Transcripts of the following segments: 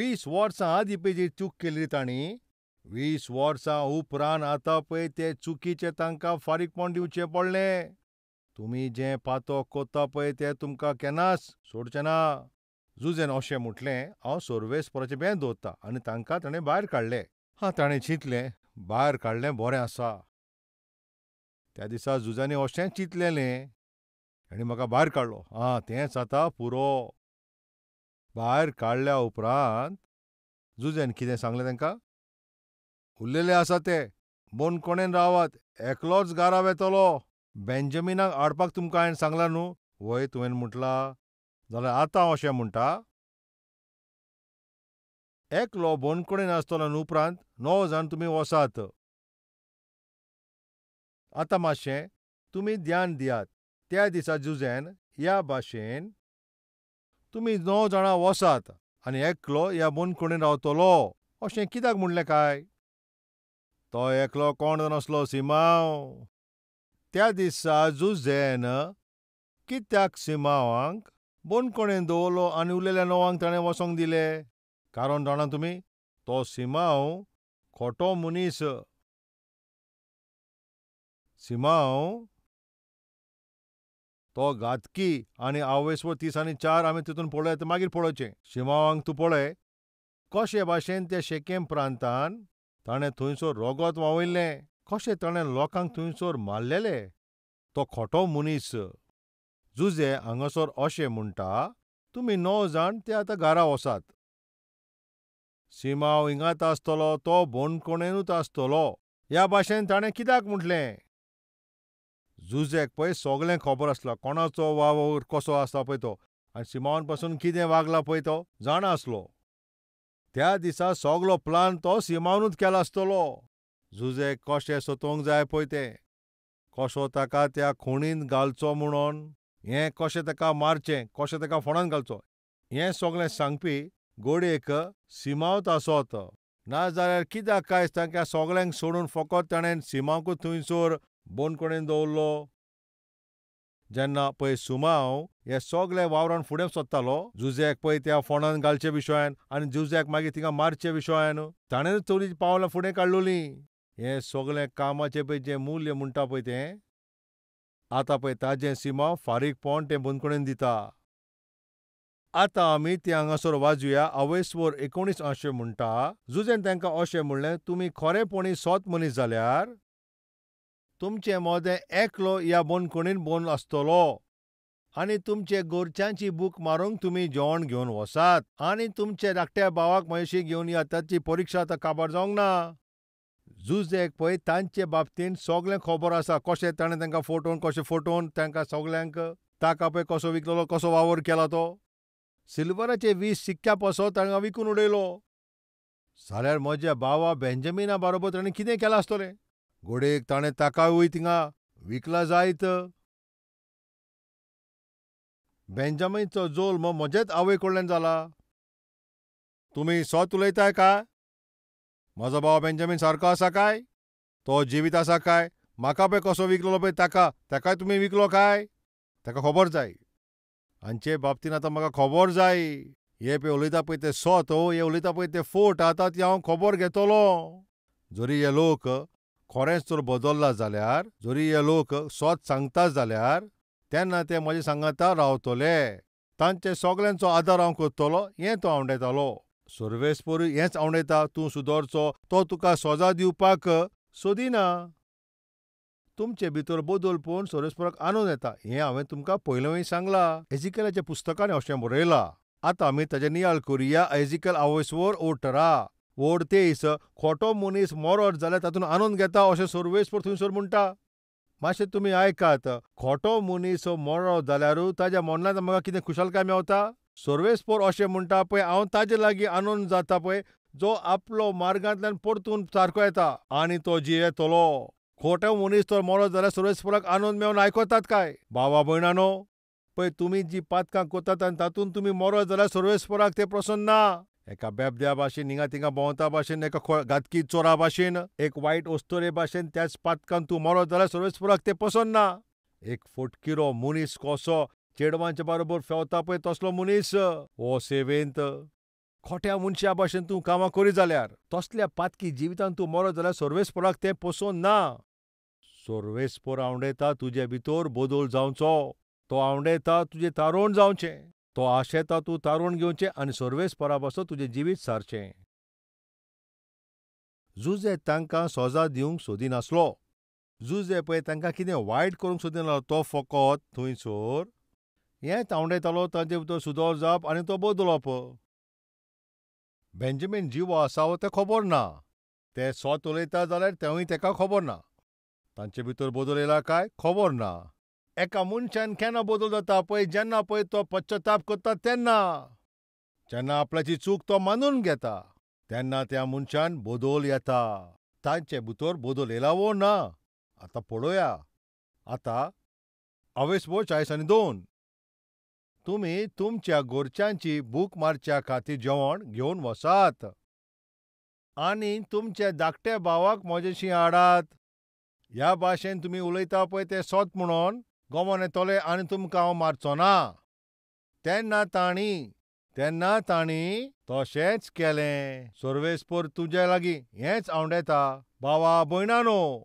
20 वर्सां आदीं पळय जी चूक केल्ली तांणी, 20 वर्सां उपरांत आतां पळय ते चुकीचें तांकां फारीकपण दिवचें पडलें. तुमी जें पातक कोत्ता पळय तें तुमकां केन्नाच सोडचें ना. जुझेन अशें म्हटलें, हांव सर्वेस्पराचें बें दवरतां आनी तांकां ताणें भायर काडले. हां, ताणें चिंतलें भायर काडलें बरें आसा. त्या दिसा जुझांनी अशेंच चिंतलेलें, आनी म्हाका भायर काडलो, आं तेंच आतां पुरो. भायर काडल्या उपरांत जुझेन कितें सांगलें तांकां? उरलेले आसा ते बंदखणेन रावात, एकलोच घरा वेतलो. बेंजामिनाक हाडपाक तुमकां हांवें सांगलां न्हू? वय तुवें म्हटलां. जाल्यार आतां हांव अशें म्हणटा, एकलो बंदखणेन आसतलो आनी उपरांत 9 जाण तुमी वसात. आतां मातशें तुमी ध्यान दियात. त्या दिसा जुझेन ह्या भाशेन तुमी 9 जाणां वसात आनी एकलो ह्या बंदखणेन रावतलो अशें कित्याक म्हणलें काय? तो एकलो कोण नासलो, सिमांव. त्या दिसा जुझेन कित्याक सिमांवाक बंदखणेन दवरलो आनी उरलेल्या 9 ताणें वचोंक दिले? कारण जाणा तुमी, तो सिमांव खोटो मनीस. सिमांव तो घातकी आनी आवयस्वर 30 आनी 4 आमी तितून पळयता, मागीर पळोवचें. सिमांवाक तूं पळय कशे भाशेन त्या शेकेम प्रांतान ताणें थंयसर रोगत व्हांवयल्लें, कशें ताणें लोकांक थंयसर मारलेले. तो खोटो मनीस. जुझे हांगासर अशें म्हणटा, तुमी 9 जाण ते आतां घरा वसात. सिमांव हिंगात आसतलो, तो बंदखणेनूच आसतलो. ह्या भाशेन ताणें कित्याक म्हटलें? जुझेक पळय सगळें खबर आसलो, कोणाचो वावर कसो आसा पळय तो, आनी सिमांवान पासून कितें वागला पळय तो जाणा आसलो. त्या दिसा सगलो प्लान तो सिमांवनूच केला आसतलो. जुझेक कशें सतोवंक जाय पळय तें, कसो ताका त्या खुणींत घालचो म्हणून, हें कशें ताका मारचें, कशें ताका फोंडांत घालचो, हें सगळें सांगपी गोडयेक सिमांवत आसत. नाजाल्यार कित्याक काय तांकां सगळ्यांक सोडून फकत ताणें सिमांवकूच थंयसर बंदखणेन दवरलो? जेन्ना पळय सुमांव हे सगळे वावरान फुडें सोदतालो, जुझेक पळय त्या फोंडान घालचे विशयान आनी जुझेक मागीर थिंगा मारचे विशयान ताणेंच चवली पावलां फुडें काडलोलीं. हें सगळें कामाचें पळय जें मूल्य म्हणटा पळय तें आतां पळय ताजें सिमांव फारीकपण तें बंदखणेन दिता. आतां आमी ते हांगासर वाजूया. आवयस्वर 19 अशें म्हणटा, जुझेन तांकां अशें म्हणलें, तुमी खरेपणी सोत मनीस जाल्यार तुमचे मदें एकलो ह्या बंदखणीन बंद आसतलो आनी तुमचे गोरच्यांची बूक मारूंक तुमी जेवण घेवन वसात आनी तुमचे धाकट्या भावाक म्हयशी घेवन या, ताची परिक्षा आतां काबार जावंक ना. जुझेक पळय तांचे बाबतीन सगळें खबर आसा, कशें ताणें तांकां फटोवन, कशें फटोवन तांकां सगळ्यांक ताका पळय कसो विकलो, कसो वावर केला तो. सिल्वराचे 20 सिक्क्या पासत तांकां विकून उडयलो. जाल्यार म्हज्या भावा बेंजामिना बरोबर ताणें कितें केलां आसतलें? घोडेक ताणें ताकाय थिंगा विकला जायत. बेंजामिनचो जल्म म्हजेच आवय कडल्यान जाला. तुमी सत उलयताय काय? म्हजो भाव बेंजामीन सारको आसा काय? तो जिवीत आसा काय? म्हाका पळय कसो विकलो पळय ताका, ताकाय तुमी विकलो काय? ताका खबर जाय. हांचे बाबतीन आतां म्हाका खबर जाय. हे पळय उलयता पळय ते सत, हे उलयता पळय ते फोट, आतां ती हांव खबर घेतलो. जरी हे लोक खरेंच तर बदल्ला जाल्यार, जरी हे लोक सत सांगता जाल्यार, तेन्ना ते म्हजे सांगाता रावतले, तांचे सगळ्यांचो आदार हांव करतलो, हें तो आंवडेतालो. सर्वेस्पोरूय हेंच आंवडेता, तूं सुदरचो, तो तुका सजा दिवपाक सोदिना. तुमचे भितर बदल पळोवन सर्वेस्पराक आनंद येता, हें हांवें तुमकां पयलींय सांगलां. एजिकेलाच्या पुस्तकांनी अशें बरयलां. आतां आमी ताजें नियाळ करुया. एजिकेल आवयस्वर 18 23, खोटो मनीस मरत जाल्यार तातूंत आनंद घेता अशें सर्वेस्पर थंयसर म्हणटा. मातशें तुमी आयकात, खोटो मनीस मरत जाल्यारूय ताज्या मरणांत म्हाका कितें खुशालकाय मेवता? सर्वेस्पर अशें म्हणटा पळय, हांव ताजे लागीं आनंद जाता पळय जो आपलो मार्गांतल्यान परतून सारको येता आनी तो जियेतलो. खोटो मनीस तर मरत जाल्यार सर्वेस्पराक आनंद मेळून आयकतात काय? भावा भयणानो, पळय तुमी जी पातकां करतात आनी तातूंत तुमी मरत जाल्यार सर्वेस्पराक तें प्रसन्न ना. एका बेबद्या भाशेन हिंगा थिंगा भोंवता भाशेन, एका घातकी चोरा भाशेन, एक वायट अस्तोरे भाशेन त्याच पातकान तूं मरत जाल्यार सर्वेस्पराक तें पसंत ना. एक फटकिरो मनीस कसो चेडवांचे बरोबर फेवता पळय तसलो मनीस हो सेवेंत. खोट्या मनशा भाशेन तूं कामां करी जाल्यार, तसल्या पातकी जिवितान तूं मरत जाल्यार सर्वेस्पराक तें पसंत ना. सर्वेस्पर आंवडेता तुजे भितर बदल जावचो. तो आंवडेता तुजें तारण जावचें. तो आशेता तूं तारण घेवचें आनी सर्वेस्परा पासत तुजें जिवीत सारचें. जुजे तांकां सजा दिवंक सोदिनासलो. जुजे पळय तांकां कितें वायट करूंक सोदिनासलो. तो फकत थंयसर हेंच आंवडेतालो, तांचे भितर सुदर जावप आनी तो बदलप. बेंजामीन जिवो आसा वो तें खबर ना. ते सत उलयता जाल्यार तेंवूय ताका खबर ना. तांचे भितर बदल येयला काय खबर ना. एका मनशान केन्ना बदल जाता पळय, जेन्ना पळय तो पश्चाताप करता तेन्ना, जेन्ना आपल्याची चूक तो मानून घेता तेन्ना त्या मनशान बदल येता. तांचे भितर बदल येयला वो ना आतां पळोवया. आतां अवेस्पोर 42. तुमी तुमच्या गोरच्यांची भूक मारच्या खातीर जेवण घेवन वसात आनी तुमच्या धाकट्या भावाक म्हजेशी हाडात. ह्या भाशेन तुमी उलयता पळय तें सत म्हणून गोमोन येतोलें आनी तुमकां हांव मारचो ना. तेन्ना तांणी तशेंच केलें. सर्वेस्पर तुज्या लागीं हेंच आंवडेता. भावा भयणानो,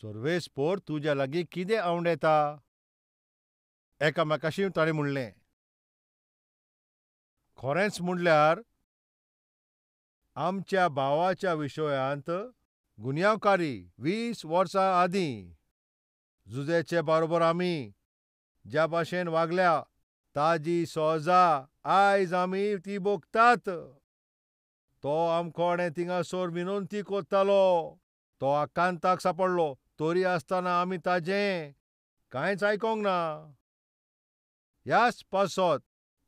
सर्वेस्पर तुज्या लागीं कितें आंवडेता? एकामेकाशी ताणें म्हणलें, खरेंच म्हणल्यार आमच्या भावाच्या विशयांत गुन्यांवकारी 20 वर्सां आदीं जुजेचे बरोबर आमी ज्या भाशेन वागल्या ताजी सजा आयज आमी ती भोगतात. तो आमकोडे थिंगासर विनंती करतालो. तो आकांताक सापडलो तरी आसतना आमी ताजें कांयच आयकोंक ना. ह्याच पासत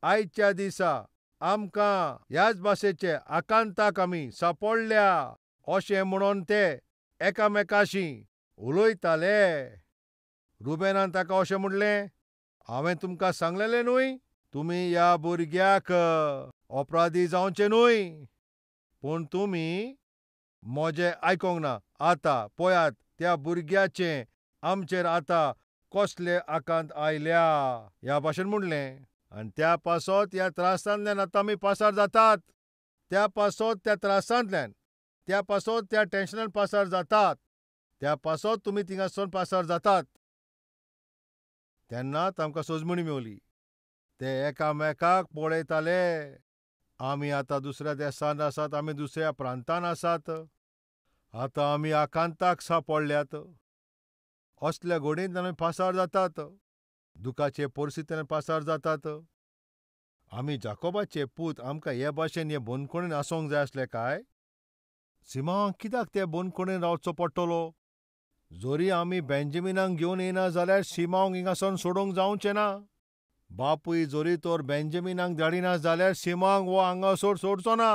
आयच्या दिसा आमकां ह्याच भाशेचे आकांताक आमी सापडल्या अशें म्हणून ते एकामेकाशी उलयताले. रुबेनान ताका अशें म्हणलें, हांवें तुमकां सांगलेलें न्हय, तुमी ह्या भुरग्याक अपराधी जावचें न्हय, पूण तुमी म्हजें आयकोंक ना. आतां पळयात त्या भुरग्याचें आमचेर आतां कसले आकांत आयल्या. ह्या भाशेन म्हणलें. आनी त्या पासत ह्या त्रासांतल्यान आतां आमी पासार जातात. त्या पासत त्या त्रासांतल्यान, त्या पासत त्या टेन्शनान पासार जातात. त्या पासत तुमी थिंगासून पासार जातात. तेन्ना तांकां सोजमणी मेवली. ते एकामेकाक पळयताले. आमी आतां दुसऱ्या देशांत आसात, आमी दुसऱ्या प्रांतान आसात, आतां आमी आकांताक सापडल्यात. असल्या घोडयेंतल्यान आमी पासार जातात, दुखाचे परिस्थितींतल्यान पासार जातात. आमी जाकोबाचे पूत, आमकां हे भाशेन हे बंदखणीन आसूंक जाय आसले काय? सिमांवाक कित्याक ते बंदखणीन रावचो पडटलो? जरी आमी बेंजामिनाक घेवन येना जाल्यार सिमांवाक हिंगासून सोडूंक जावचें ना. बापूय जरी तर बेंजामिनाक धाडिना जाल्यार सिमांवाक हो हांगासर सोडचो ना.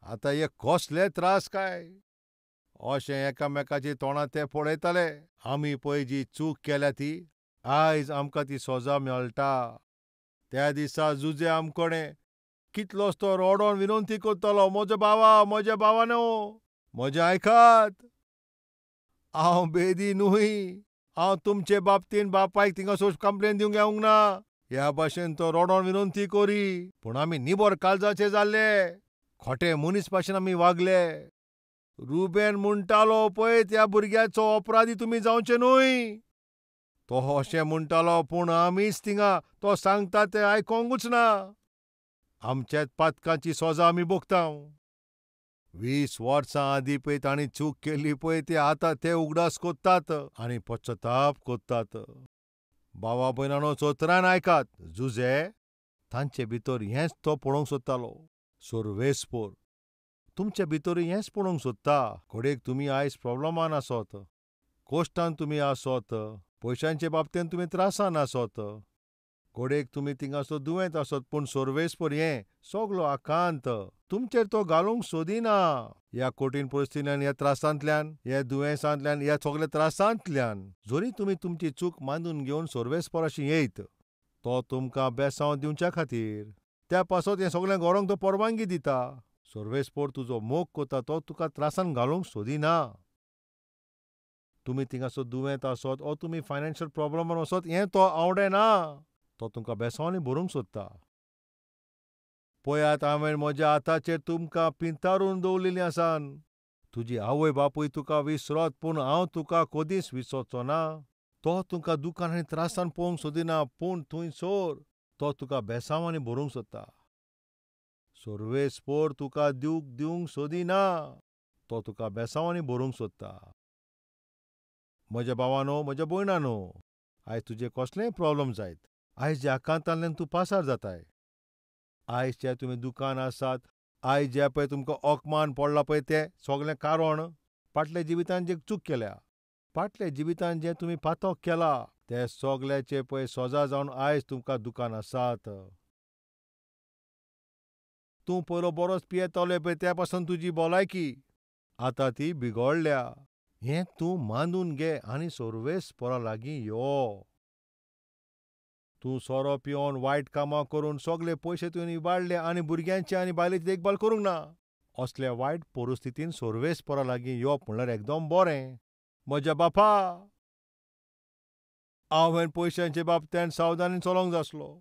आतां हे कसले त्रास काय? अशें एकामेकाची तोंडां ते पळयताले. आमी पळय जी चूक केल्या ती आयज आमकां ती सजा मेळटा. त्या दिसा जुजे आमकोडे कितलोच तो रडोन विनंती करतालो, म्हज्या भावा, म्हज्या भावानो, म्हजें आयकात, हांव बेदी न्हय, हांव तुमचे बाबतीन बापायक थिंगासर कंप्लेन दिवंक येवंक ना. ह्या भाशेन तो रडोन विनंती करी. पूण आमी निबर काळजाचे जाल्ले, खोटे मनीस भाशेन आमी वागले. रुबेन म्हणटालो, पळय त्या भुरग्याचो अपराधी तुमी जावचे न्हय. तो अशें म्हणटालो, पूण आमीच थिंगा तो सांगता तें आयकोंकूच ना. आमच्याच पातकांची सजा आमी भोगता. 20 वर्सां आदीं पळय तांणी चूक केल्ली पळय ते आतां ते उगडास करतात आनी पश्चाताप करतात. भावा भयणानो, चतुरान आयकात. जुजे तांचे भितर हेंच तो पळोवंक सोदतालो. सर्वेस्पर तुमचे भितर हेंच पळोवंक सोदता. घडयेक तुमी आयज प्रॉब्लमान आसत, कश्टान तुमी आसत, पयशांचे बाबतीन तुमी त्रासान आसत, घडयेक तुमी थिंगासर दुयेंत आसत, पूण सर्वेस्पर हें सगलो आकांत तुमचेर तो घालूंक सोदिना. ह्या कठीण परिस्थितींतल्यान, ह्या त्रासांतल्यान, ह्या दुयेंसांतल्यान, ह्या सगल्या त्रासांतल्यान जरी तुमी तुमची चूक मानून घेवन सर्वेस्पराशी येयत, तो तुमकां बेसांव दिवच्या खातीर त्या पासत हें सगळें घडोवंक तो परवानगी दिता. सर्वेस्पर तुजो मोग करता, तो तुका त्रासान घालूंक सोदिना. तुमी थिंगासर दुयेंत आसत ओ तुमी फायनान्शियल प्रॉब्लमान वचत, हें तो आवडेना. तो तुमकां बेसांवांनी भरूंक सोदता. पळयात हांवें म्हज्या हाताचेर तुमकां पिंतारून दवरलेलीं आसान. तुजी आवय बापूय तुका विसरत, पूण हांव तुका कदीच विसरचो ना. तो तुका दुकान आनी त्रासान पळोवंक सोदिना, पूण थंयसर तो तुका बेसांवांनी भरूंक सोदता. सर्वेस्पर तुका दूख दिवंक सोदिना, तो तुका बेसांवांनी भरूंक सोदता. म्हज्या भावानो, म्हज्या भयणानो, आयज तुजे कसलेय प्रॉब्लम जायत, आयज ज्या आकांतांतल्यान तूं पासार जाताय, आयज जे तुमी दुकान आसात, आयज जे पळय तुमकां अपमान पडला पळय तें सगळें कारण फाटल्या जिवितान जे चूक केल्या, फाटल्या जिवितान जें तुमी पातक केला ते सगळ्याचे पळय सजा जावन आयज तुमकां दुकान आसात. तूं पयलो बरोच पियेतलो पळय त्या पासून तुजी भलायकी आतां ती बिगडल्या. हें तूं मानून घे आनी सर्वेस्परा लागीं यो. तूं सोरो पिवन वायट कामां करून सगळे पयशे तुवें इबाडले आनी भुरग्यांची आनी बायलेची देखभाल करूंक ना. असल्या वायट परिस्थितीन सर्वेस्परा लागीं येवप म्हणल्यार एकदम बरें. म्हज्या बापा, हांवें पयशांचे बाबतींत सावधानी चलोवंक जाय आसलो.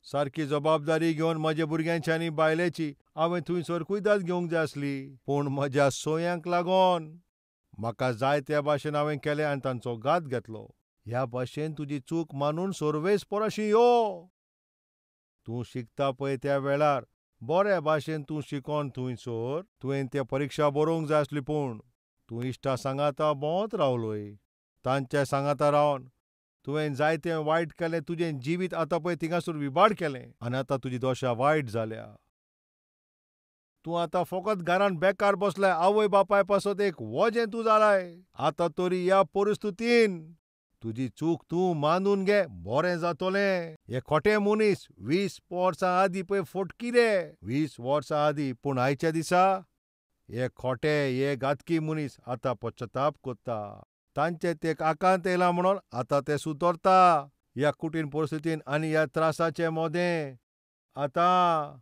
सारकी जबाबदारी घेवन म्हज्या भुरग्यांची आनी बायलेची हांवें थंयसर कुयदाद घेवंक जाय आसली. पूण म्हज्या सोयांक लागून म्हाका जाय त्या भाशेन हांवें केलें आनी तांचो घात घेतलो. ह्या भाशेन तुजी चूक मानून सर्वेस्पराशी यो. तूं शिकता पळय त्या वेळार बऱ्या भाशेन तूं शिकोन थंयसर तुवें त्या परिक्षा बरोवंक जाय आसली. पूण तूं इश्टा सांगाता भोंवत रावलोय, तांच्या सांगाता रावन तुवें जायतें वायट केलें. तुजें जिवीत आतां पळय थिंगासर विबाड केलें आनी आतां तुजी दशा वायट जाल्या. तूं आतां फकत घरान बेकार बसलाय, आवय बापाय पासत एक वजें तूं जालाय. आतां तरी ह्या परिस्थितीन तुजी चूक तूं मानून घे, बरें जातलें. हे खोटे मनीस 20 वर्सां आदीं पळय फटकी रे, 20 वर्सां आदीं. पूण आयच्या दिसा हे खोटे, हे घातकी मनीस आतां पश्चाताप करता. तांचे ते आकांत येयला म्हणून आतां ते सुदरता ह्या कठीण परिस्थितीन आनी ह्या त्रासाचे मदें. आतां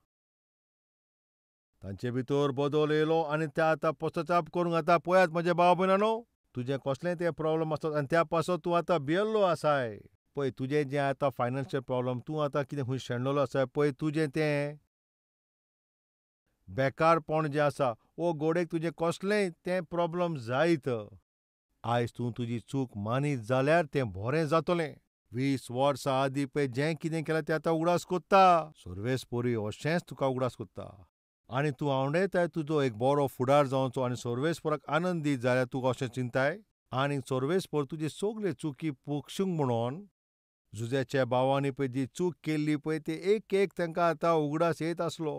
तांचे भितर बदल येयलो आनी ते आतां पश्चाताप करूंक. आतां पळयात म्हज्या भाव भयणानो, तुजें कसलें तें प्रॉब्लम आसत आनी त्या पासत तूं आतां भियेल्लो आसाय. पळय तुजें जें आतां फायनान्शियल प्रॉब्लम, तूं आतां कितें खंय शेणलेलो आसाय पळय, तुजें तें बेकारपण जें आसा वो गोडेक तुजें कसलेंय तें प्रॉब्लम जायत. आयज तूं तुजी चूक मानीत जाल्यार तें बरें जातलें. 20 वर्सां आदीं पळय जें कितें केलां तें आतां उगडास कोत्ता. सर्वेस्पोरी अशेंच तुका उगडास कोत्ता आनी तूं आवडयताय तुजो एक बरो फुडार जावचो आनी सर्वेस्पराक आनंद दीत जाल्यार तुका अशें चिंताय आनी सर्वेस्पर तुजी सगळे चुकी पोक्षूंक म्हणून जुज्याच्या भावांनी पळय जी चूक केल्ली पळय ते एक एक तांकां आतां उगडास येत आसलो.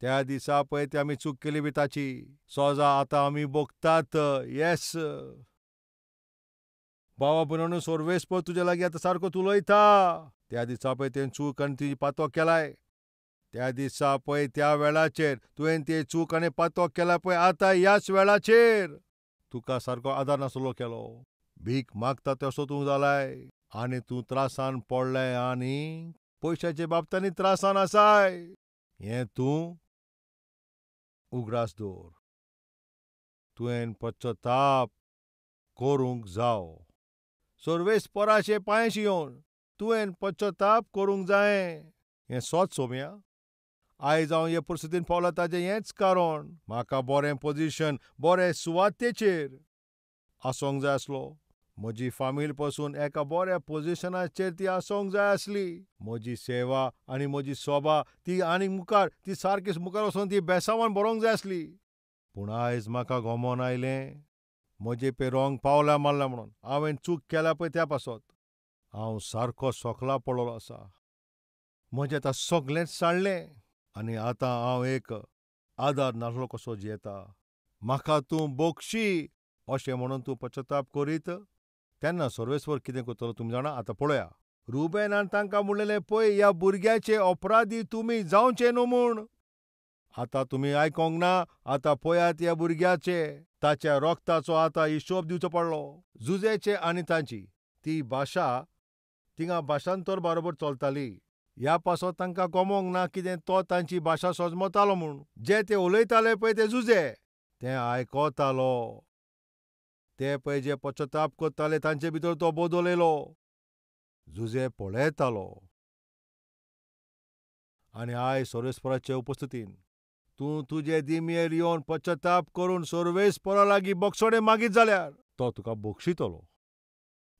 त्या दिसा पळय ते आमी चूक केली बी ताची सजा आतां आमी भोगतात. येस भावा भयणानो, सर्वेस्पर तुज्या लागीं आतां सारको उलयता. त्या दिसा पळय तें चूक आनी तुजी पातक केलाय. त्या दिसा पळय त्या वेळाचेर तुवें ते चूक आनी पातक केला पळय आतां ह्याच वेळाचेर तुका सारको आदार नासलो केलो. भीक मागता तसो तूं जालाय आनी तूं त्रासान पडलाय आनी पयशाचे बाबतांनी त्रासान आसाय. हें तूं उगडास दवर. तुवें पश्चाताप करूंक जाव. सर्वेस्पराचे पांयशी येवन तुवें पश्चाताप करूंक जाय. हें सोद सोम्या, आयज हांव हे परिस्थितीन पावला ताजें हेंच कारण. म्हाका बरें पोजिशन, बरे सुवातेचेर आसूंक जाय आसलो. म्हजी फामील पसून एका बऱ्या पोजिशनाचेर ती आसूंक जाय आसली. म्हजी सेवा आनी म्हजी सोबा ती आनी मुखार ती सारकी मुखार वचून ती बेसावान बरोवंक जाय आसली. पूण आयज म्हाका गमोन आयलें म्हजे पे रोंग पावला मारला म्हणून. हांवें चूक केल्या पळय त्या पासत हांव सारको सोकला पडलेलो आसा. म्हजें आतां सगळेंच सांडलें आनी आतां हांव एक आदार नासलो कसो जियेता. म्हाका तूं बोगशी अशें म्हणून तूं पश्चाताप करीत तेन्ना सर्वेस्पर कितें करतलो तुमी जाणा? आतां पळया, रुबेनान तांकां म्हणलेलें, पळय ह्या भुरग्याचे अपराधी तुमी जावचे न्हू म्हूण. आतां तुमी आयकोंक ना. आतां पळयात ह्या भुरग्याचे, ताच्या रोगताचो आतां हिशोब दिवचो पडलो. जुजेचे आनी तांची ती भाशा थिंगा भाशांतर बरोबर चलताली. ह्या पासत तांकां गमोंक ना कितें तो तांची भाशा सजमतालो म्हूण. जे ते उलयताले पळय ते जुजे तें आयकतालो. ते पळय जे पश्चाताप करताले तांचे भितर तो बदल येयलो. जुजे पळयतालो. आनी आयज सर्वेस्पराचे उपस्थितीन तूं तुजे दिमयेर येवन पश्चाताप करून सर्वेस्परा लागीं बोगसणें मागीत जाल्यार तो तुका बक्षितलो.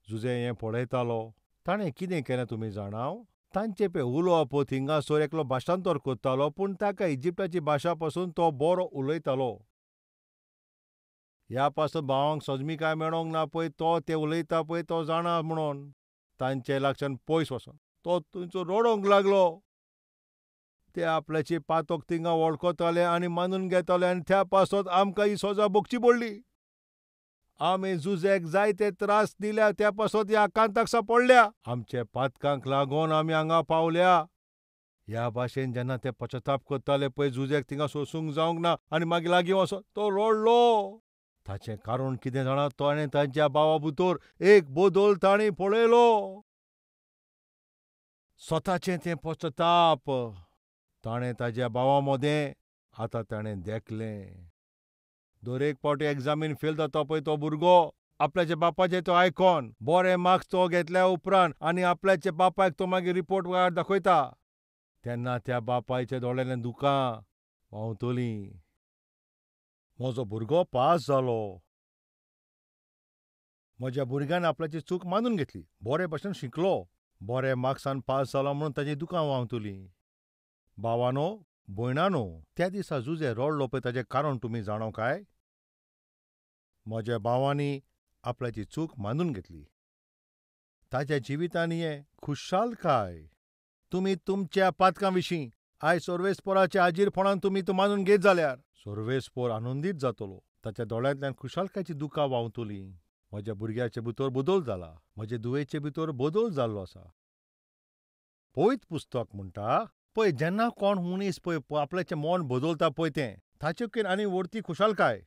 जुझे हें पळयतालो. ताणें कितें केलें तुमी जाणाव? तांचे पळय उलोवप थिंगासर एकलो भाशांतर करतालो, पूण ताका इजिप्ताची भाशा पासून तो बरो उलयतालो. ह्या पासून भावांक सजमिकाय मेळोंक ना पळय, तो ते उलयता पळय तो जाणा म्हणून तांचे लागच्यान पयस वचोन तो थंयचो रडोंक लागलो. ते आपल्याची पातक थिंगा वळखताले आनी मानून घेताले आनी त्या पासत आमकां ही सजा भोगची पडली. आमी जुझेक जायते त्रास दिल्या, त्या पासत ह्या आकांताक सांपडल्या. आमचे पातकांक लागून आमी हांगा पावल्या. ह्या भाशेन जेन्ना ते पश्चाताप करताले पळय, जुझेक थिंगा सोसूंक जावंक ना आनी मागीर लागीं वचोन तो रडलो. ताचें कारण कितें जाणा? ताणें तांच्या भावा भितर एक बदल ताणें पळयलो. स्वताचें तें पश्चाताप ताणें ताज्या भावा मदें आतां ताणें देखलें. दर एक फावटी एग्जामीन फेल जाता पळय तो भुरगो आपल्याच्या बापाचें तो आयकोन बरे मार्क्स तो घेतल्या उपरांत आनी आपल्याच्या बापायक तो मागीर रिपोर्ट कार्ड दाखयता तेन्ना त्या बापायच्या दोळ्यांतल्यान दुकां व्हांवतलीं. म्हजो भुरगो पास जालो. म्हज्या भुरग्यान आपल्याची चूक मानून घेतली, बरे भशेन शिकलो, बरे मार्क्सान पास जालो म्हणून ताजी दुकां व्हांवतलीं. भावानो भयणानो, त्या दिसा जुझे रडलो पळय ताचें कारण तुमी जाणो काय? म्हज्या भावांनी आपल्याची चूक मानून घेतली. ताच्या जिवितांनी हें खुशालकाय. तुमी तुमच्या पातकां विशीं आयज सर्वेस्पराच्या हाजीरपणान तुमी तो मानून घेत जाल्यार सर्वेस्पर आनंदीत जातलो. ताच्या दोळ्यांतल्यान खुशालकायची दुकां व्हांवतलीं. म्हज्या भुरग्याचे भितर बदल जाला, म्हजे धुवेचे भितर बदल जाल्लो आसा. पवित्र पुस्तक म्हणटा पळय, जेन्ना कोण मनीस पळय आपल्याचें मन बदलता पळय तें ताचे आनी व्हडती खुशालकाय.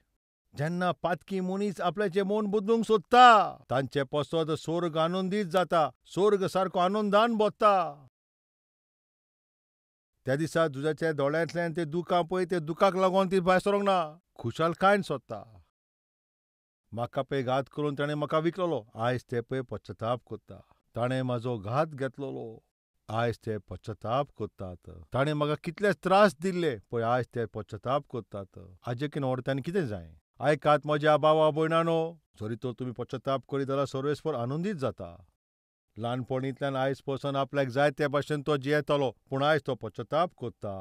जेन्ना पातकी मनीस आपल्याचें मन बदलूंक सोदता तांचे पसत स्वर्ग आनंदीत जाता, स्वर्ग सारको आनंदान भरता. त्या दिसा तुज्याच्या दोळ्यांतल्यान ते दुकां पळय, ते दुकाक लागून ती भायर सरोंक ना, खुशालकायन सोदता. म्हाका पळय घात करून ताणें म्हाका विकलोलो, आयज ते पळय पश्चाताप करता. ताणें म्हाजो घात घेतलोलो, आयज ते पश्चाताप करतात. ताणें म्हाका कितले त्रास दिल्ले पळय, आयज ते पश्चाताप करतात. हाजे कितें व्हडतानी कितें जाय? आयकात म्हज्या भावा भयणानो, जरी तर तुमी पश्चाताप करीत जाल्यार सर्वेस्पर आनंदीत जाता. ल्हानपणींतल्यान आयज पसून आपल्याक जाय ते भाशेन तो जियेतालो, पूण आयज तो पश्चाताप करता.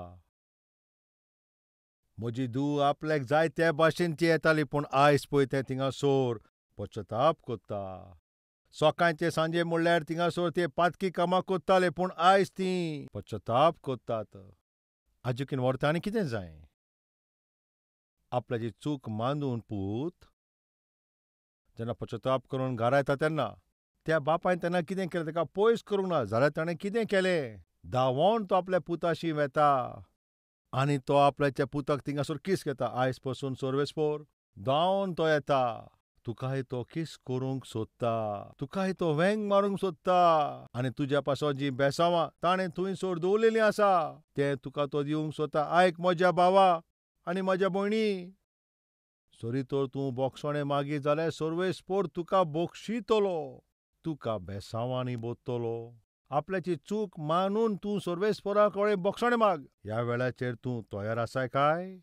म्हजी धूव आपल्याक जाय ते भाशेन जियेताली, पूण आयज पळय तें थिंगासर पश्चाताप करता. सकाळचे सांजे म्हणल्यार थिंगासर ते पातकी कामां करताले, पूण आयज तीं पश्चाताप करतात. हाजे कितें व्हरता आनी कितें जाय? आपल्याची चूक मानून पूत जेन्ना पश्चाताप करून घरा येता तेन्ना त्या बापायन तेन्ना कितें केलें? ताका पयस करूंक ना जाल्यार ताणें कितें केलें? धांवोन तो आपल्या पुताशी वेता आनी तो आपल्याच्या पुताक थिंगासर कीस घेता. आयज पसून सर्वेस्पर धांवन तो येता, तुकाय तो कीस करूंक सोदता, तुकाय तो वेंग मारूंक सोदता आनी तुज्या पासत जीं बेसांवां ताणें थंयसर दवरलेलीं आसा तें तुका तो दिवंक सोदता. आयक म्हज्या भावा आनी म्हज्या भयणी, सरी तर तूं बोगसणें मागीत जाल्यार सर्वेस्पर तुका बक्षितलो, तुका बेसांवांनी भरतलो. आपल्याची चूक मानून तूं सर्वेस्परा कडेन बोगसणें माग. ह्या वेळाचेर तूं तयार आसाय काय?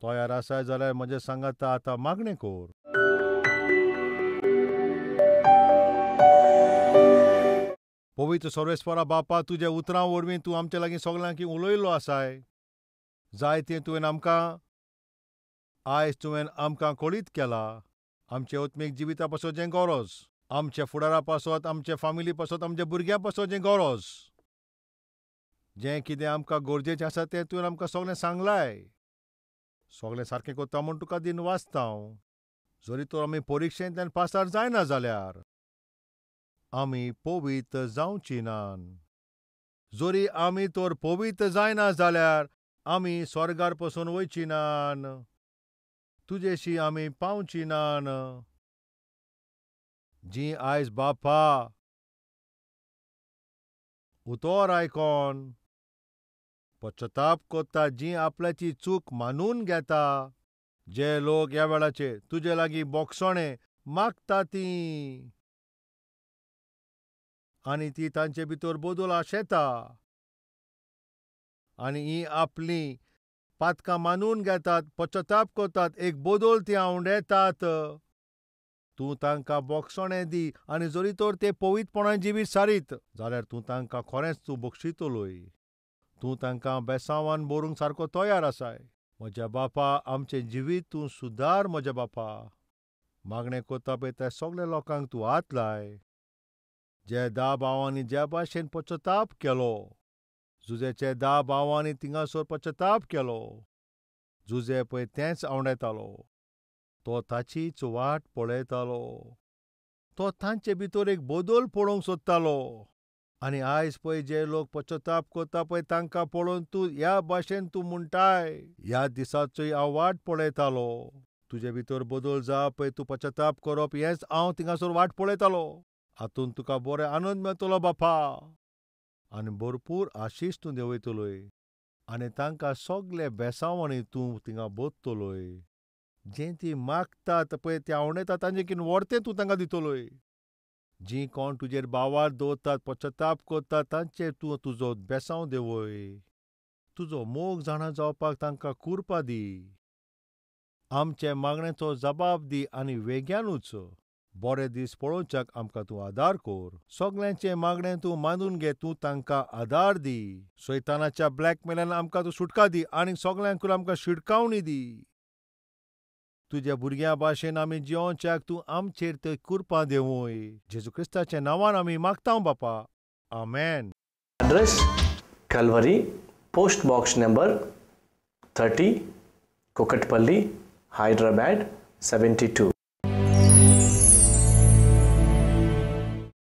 तयार आसाय जाल्यार म्हजें सांगाता आतां मागणें कर. पवित्र सर्वेस्परा बापा, तुज्या उतरां वरवीं तूं आमचे लागीं सगल्यांक उलयल्लो आसाय. जाय तें तुवें आमकां आयज तुवें आमकां कळीत केला. आमचे आत्मीक जिविता पासत जें गरज, आमच्या फुडारा पासत, आमच्या फामिली पासत, आमच्या भुरग्यां पासत जें गरज, जें कितें आमकां गरजेचें आसा तें तुवें आमकां सगळें सांगलाय. सगळें सारकें करता म्हूण तुका दिन वाचता हांव. जरी तर आमी परिक्षेंतल्यान पासार जायना जाल्यार आमी पवित्र जावची नान. जरी आमी तर पवित्र जायना जाल्यार आमी स्वर्गार पसून वयची नान, तुजेशी आमी पावची नान. जी आयज बापा उतर आयकोन पश्चाताप करता, जी आपल्याची चूक मानून घेता, जे लोक ह्या वेळाचेर तुजे लागीं बोगसणें मागता ती आनी ती तांचे भितर बदल आशेता, आनी हीं आपलीं पातकां मानून घेतात, पश्चाताप करतात, एक बदल ती आंवडेतात. तूं तांकां बोगसणें दी आनी जरी तर ते पवित्रपणान जिवीत सारीत जाल्यार तूं तांकां खरेंच तूं बक्षितलोय. तूं तांकां बेसांवान बरोवंक सारको तयार आसाय. म्हज्या बापा, आमचें जिवीत तूं सुदार. म्हज्या बापा, मागणें करता पळय त्या सगल्या लोकांक तूं हात लाय. जे 10 भावांनी ज्या भाशेन पश्चाताप केलो, जुजेचे 10 भावांनी थिंगासर पश्चाताप केलो. जुजे पळय तेंच आंवडेतालो, तो ताचीच वाट पळयतालो, तो तांचे भितर एक बदल पळोवंक सोदतालो. आनी आयज पळय जे लोक पश्चाताप करता पळय तांकां पळोवन तूं ह्या भाशेन तूं म्हणटाय, ह्या दिसाचोय हांव वाट पळयतालो. तुजे भितर बदल जा पळय, तूं पश्चाताप करप हेंच हांव थिंगासर वाट पळयतालो. हातूंत तुका बरो आनंद मेळटलो बापा, आनी भरपूर आशीश तूं देंवयतलोय आनी तांकां सगळे बेसांवांनी तूं थिंगा बदतलोय. जें ती मागतात पळय ते आंवडेतात तांचे कितें व्हरतें तूं तांकां दितलोय. जीं कोण तुजेर बावार दवरतात, पश्चाताप करतात तांचेर तूं तुजो बेसांव देंवय. तुजो मोग जाणा जावपाक तांकां कुरपा दी. आमचे मागणेचो जबाब दी आनी वेग्यानूच बरे दीस पळोवच्याक आमकां तूं आदार कर. सगल्यांचें मागणें तूं मानून घे, तूं तांकां आदार दी. सैतानाच्या ब्लॅकमेलान आमकां तूं सुटका दी आनी सगल्यांकूय आमकां शिटकावणी दी. तुज्या भुरग्यां भाशेन आमी जियोवच्याक तूं आमचेर ते कुरपा देंवय. जेजू क्रिस्ताच्या नांवान आमी मागता बापा, आमेन. Address Calvary, post box number 30, Kukatpally, Hyderabad 72.